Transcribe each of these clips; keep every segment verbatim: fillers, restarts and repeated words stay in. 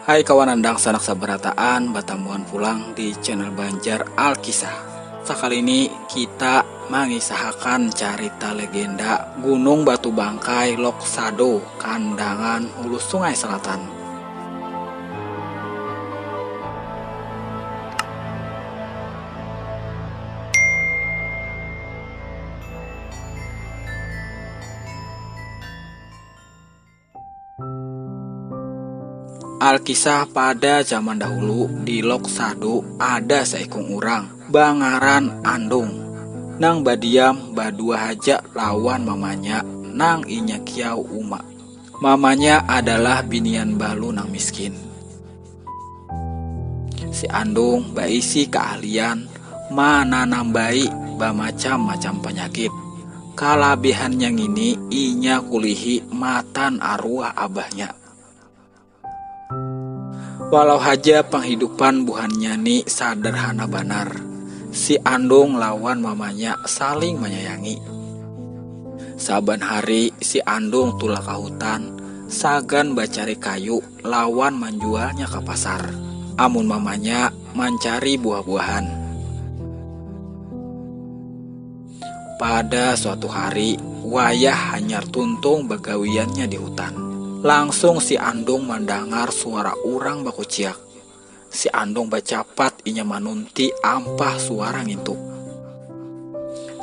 Hai kawanan dangsanak sabarataan, batamuan pulang di channel Banjar Alkisah. Sakali ini kita mangisahakan carita legenda Gunung Batu Bangkai Lok Sado, Kandangan, Hulu Sungai Selatan. Alkisah, pada zaman dahulu di Lok Sado ada saikung urang bangaran Andung nang badiam badua haja lawan mamanya nang inya kiau uma. Mamanya adalah binian balu nang miskin. Si Andung baisi kaahlian mananambai bamacam-macam panyakit. Kalabihannya ngini inya kulihi matan aruah abahnya. Walau haja panghidupan buhannya ni sadarhana banar, si Andung lawan mamanya saling manyayangi. Saban hari si Andung tulak ka hutan sagan bacari kayu lawan manjualnya ka pasar. Amun mamanya mancari buah-buahan. Pada suatu hari, wayah hanyar tuntung bagawiannya di hutan. Langsung si Andung mandangar suara urang bakuciak. Si Andung bacapat inya manunti ampah suara ngintu.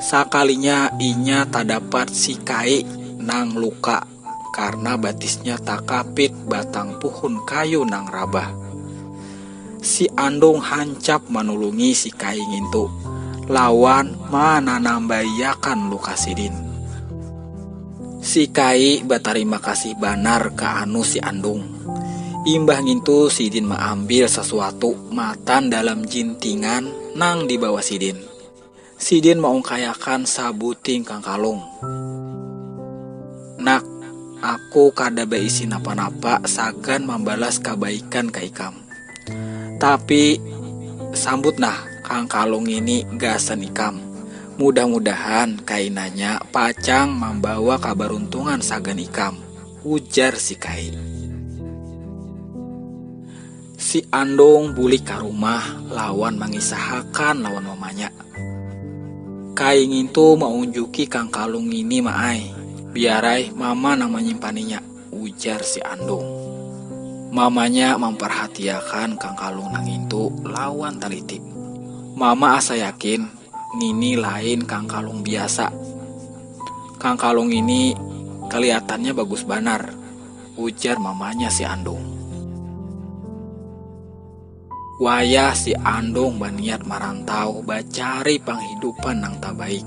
Sakalinya inya tadapat si Kai nang luka karna batisnya takapit batang puhun kayu nang rabah. Si Andung hancap manulungi si Kai ngintu lawan mananambaiakan luka sidin. Si Kai batarima kasih banar ka anu si Andung. Imbah ngintu sidin maambil sasuatu matan dalam jintingan nang dibawa sidin. Sidin maungkayakan sabuting kangkalung. Nak, aku kada baisi napa-napa sagan mambalas kabaikan ka ikam. Tapi sambut nah, kangkalung ini gasan ikam. Mudah-mudahan kainanya pacang mambawa kabaruntungan sagan ikam, ujar si Kai. Si Andung bulik ka rumah lawan mangisahakan lawan mamanya. Kai ngintu maunjuki kangkalung ngini, Maai. Biarai mama nang manyimpaninya, ujar si Andung. Mamanya mamparhatiakan kangkalung nang ngintu lawan taliti. Mama asa yakin ngini lain kangkalung biasa. Kangkalung ngini kaliatannya bagus banar, ujar mamanya si Andung. Wayah si Andung baniat marantau bacari panghidupan nang tabaik.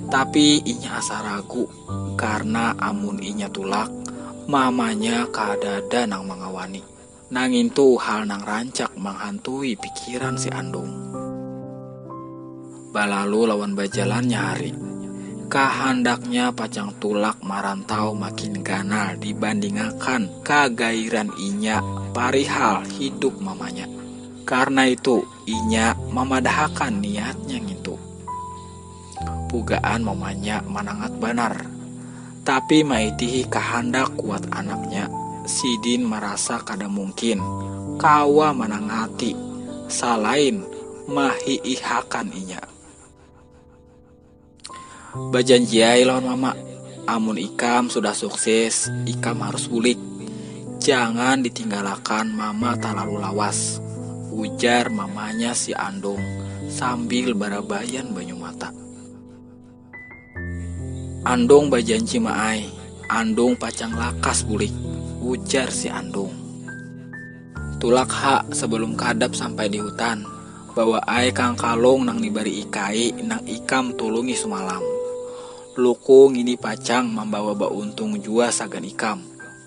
Tapi inya asa ragu karna amun inya tulak, mamanya kadada nang mangawani. Nang ngintu hal nang rancak manghantui pikiran si Andung. Balalu lawan bajalannya hari, kahandaknya pacang tulak marantau makin ganal dibandingakan kagairan inya parihal hidup mamanya. Karna itu, inya mamadahakan niatnya ngintu. Pugaan mamanya manangat banar, tapi maitihi kahandak kuat anaknya, sidin marasa kada mungkin kawa manangati salain mahiihakan inya. Bajanjiai lawan mama, amun ikam sudah sukses, ikam harus bulik. Jangan ditinggalakan mama talalu lawas, ujar mamanya si Andung sambil barabaian banyu mata. Andung bajanji, Maai, Andung pacang lakas bulik, ujar si Andung. Tulak ha, sebelum kadap sampai di hutan, bawaai kangkalung nang dibari ikai nang ikam tulungi sumalam. Luku ngini pacang mambawa bauntung jua sagan ikam,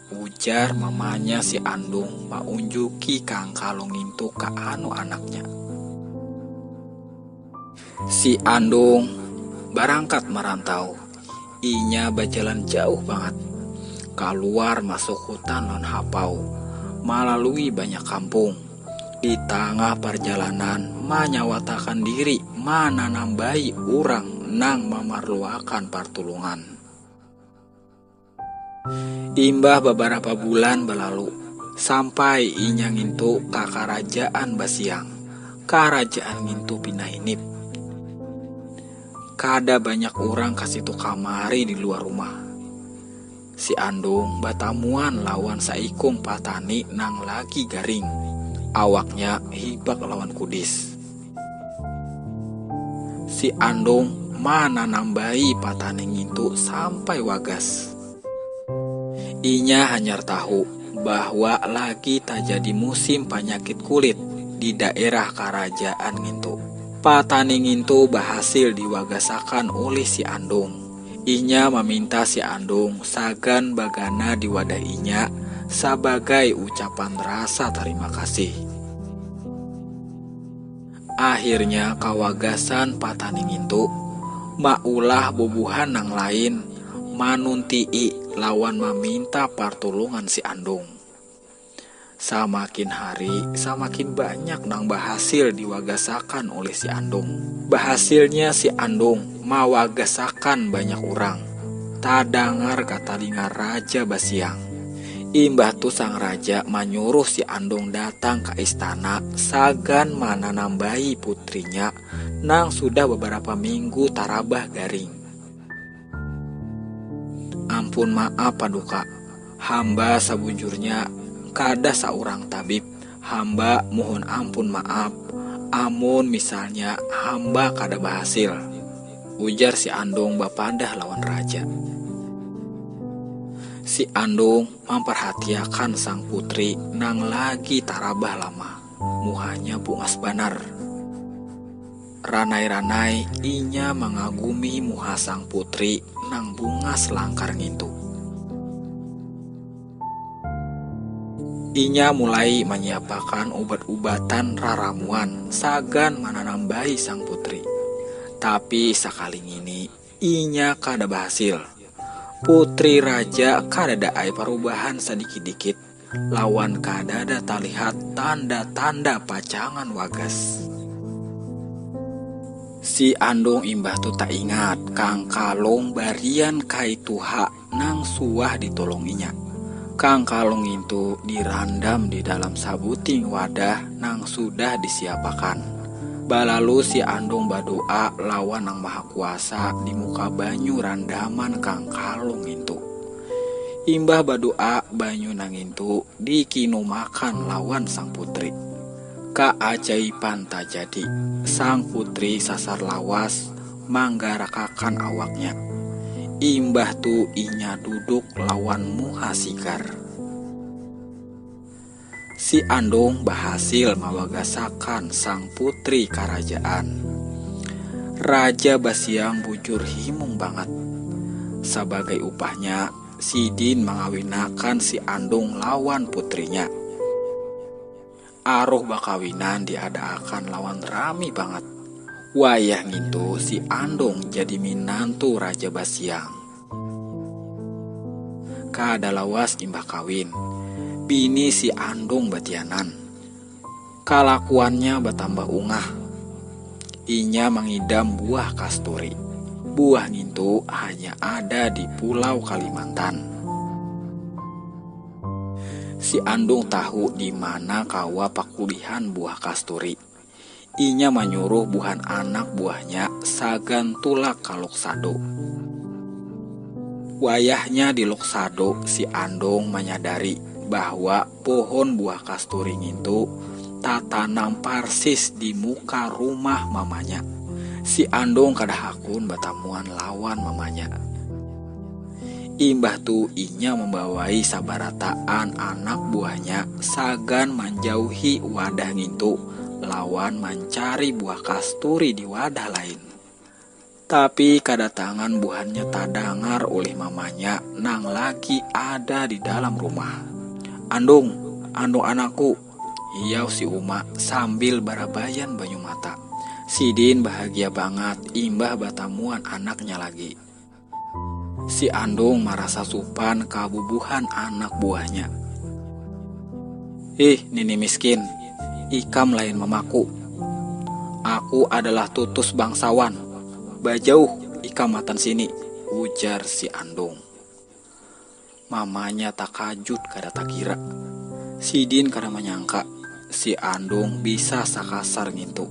ujar mamanya si Andung maunjuki kangkalung ngintu ka anu anaknya. Si Andung barangkat marantau. Inya bajalan jauh bangat, kaluar masuk hutan lawan hapau, malalui banyak kampung. Di tangah parjalanan manyawatakan diri mananambai urang nang mamarluakan partulungan. Imbah babarapa bulan balalu, Sampai inya ngintu ka karajaan basiang, karajaan ngintu pinainip. Kada banyak urang kasitu kamari di luar rumah. Si Andung batamuan lawan saikung patani nang lagi garing. Awaknya hibak lawan kudis. Si Andung mananambai patani ngintu sampai wagas. Inya hanyar tahu bahwa lagi tajadi musim panyakit kulit di daerah karajaan ngintu. Patani ngintu bahasil diwagasakan ulih si Andung. Inya maminta si Andung sagan bagana di wadah inya sabagai ucapan rasa tarima kasih. Akhirnya kawagasan patani ngintu maulah bubuhan nang lain manunti'i lawan maminta partulungan si Andung. Samakin hari, samakin banyak nang bahasil diwagasakan ulih si Andung. Bahasilnya si Andung mawagasakan banyak urang. Tadangar ka talinga Raja Basiang. Imbah tu sang raja manyuruh si Andung datang ka istana sagan mananambai putrinya nang sudah beberapa minggu tarabah garing. Ampun maaf, Paduka. Hamba sabujurnya kada saurang tabib. Hamba muhun ampun maaf amun misalnya hamba kada bahasil, ujar si Andung bapadah lawan raja. Si Andung mamparhatiakan sang putri nang lagi tarabah lama. Muhanya bungas banar. Ranai-ranai inya mangagumi muha sang putri nang bungas langkar ngintu. Inya mulai manyiapakan ubat-ubatan raramuan sagan mananambai sang putri. Tapi sakali ngini inya kada bahasil. Putri raja kadada ai parubahan sadikit-dikit, lawan kadada talihat tanda-tanda pacangan wagas. Si Andung imbah tu taingat Kang Kalung barian kai tuha nang suah ditulunginya. Kang Kalung ngintu dirandam di dalam sabuting wadah nang sudah disiapakan. Balalu si Andung badoa lawan Nang Maha Kuasa di muka banyu randaman Kang Kalung ngintu. Imbah badoa, banyu nang ngintu dikinumakan lawan sang putri. Kaajaiban tajadi, sang putri sasar lawas manggarakakan awaknya. Imbah tu inya duduk lawan muha sigar. Si Andung bahasil mawagasakan sang putri karajaan. Raja Basiang bujur himung bangat. Sabagai upahnya, sidin mangawinakan si Andung lawan putrinya. Aruh bakawinan diadaakan lawan rami bangat. Wayah ngintu si Andung jadi minantu Raja Basiang. Kada lawas imbah kawin, bini si Andung batianan. Kalakuannya batambah ungah. Inya mangidam buah kasturi. Buah ngintu hanya ada di Pulau Kalimantan. Si Andung tahu di mana kawa pakulihan buah kasturi. Inya manyuruh buhan anak buahnya sagan tulak ka Loksado. Wayahnya di Loksado, si Andung manyadari bahwa pohon buah kasturi ngintu tatanam parsis di muka rumah mamanya. Si Andung kada hakun batamuan lawan mamanya. Imbah tu inya mambawai sabarataan anak buahnya sagan manjauhi wadah ngintu lawan mancari buah kasturi di wadah lain. Tapi kadatangan buhannya tadangar ulih mamanya nang lagi ada di dalam rumah. "Andung, Andung anakku," hiyau si uma sambil barabayan banyu mata. Sidin bahagia bangat imbah batamuan anaknya lagi. Si Andung marasa supan ka bubuhan anak buahnya. "Ih, nini miskin, ikam lain mamaku. Aku adalah tutus bangsawan. Bajauh ikam matan sini," ujar si Andung. Mamanya takajut kada takira. Sidin kada manyangka si Andung bisa sakasar ngintu.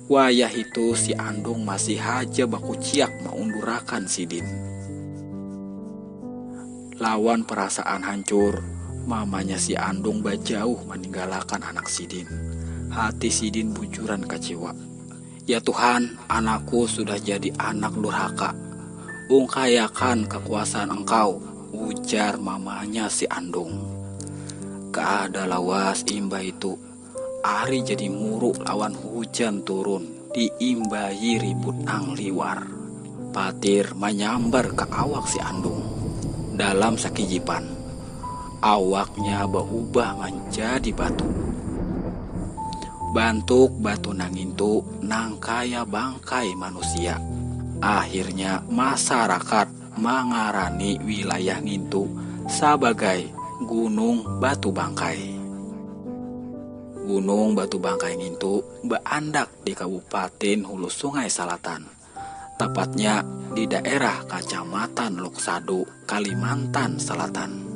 Wayah itu si Andung masih haja bakuciak maundurakan sidin. Lawan perasaan hancur, mamanya si Andung bajauh maninggalakan anak sidin. Hati sidin bujuran kacewa. "Ya Tuhan, anakku sudah jadi anak durhaka. Ungkayakan kekuasaan Engkau," ujar mamanya si Andung. Kada lawas imbah itu, ari jadi muruk lawan hujan turun diimbayi ribut nang liwar. Patir manyambar ka awak si Andung. Dalam sakijipan, awaknya baubah manjadi batu. Bantuk batu nang ngintu nang kaya bangkai manusia. Akhirnya masarakat mangarani wilayah ngintu sabagai Gunung Batu Bangkai. Gunung Batu Bangkai ngintu baandak di Kabupaten Hulu Sungai Salatan, tepatnya di daerah Kacamatan Loksado, Kalimantan Selatan.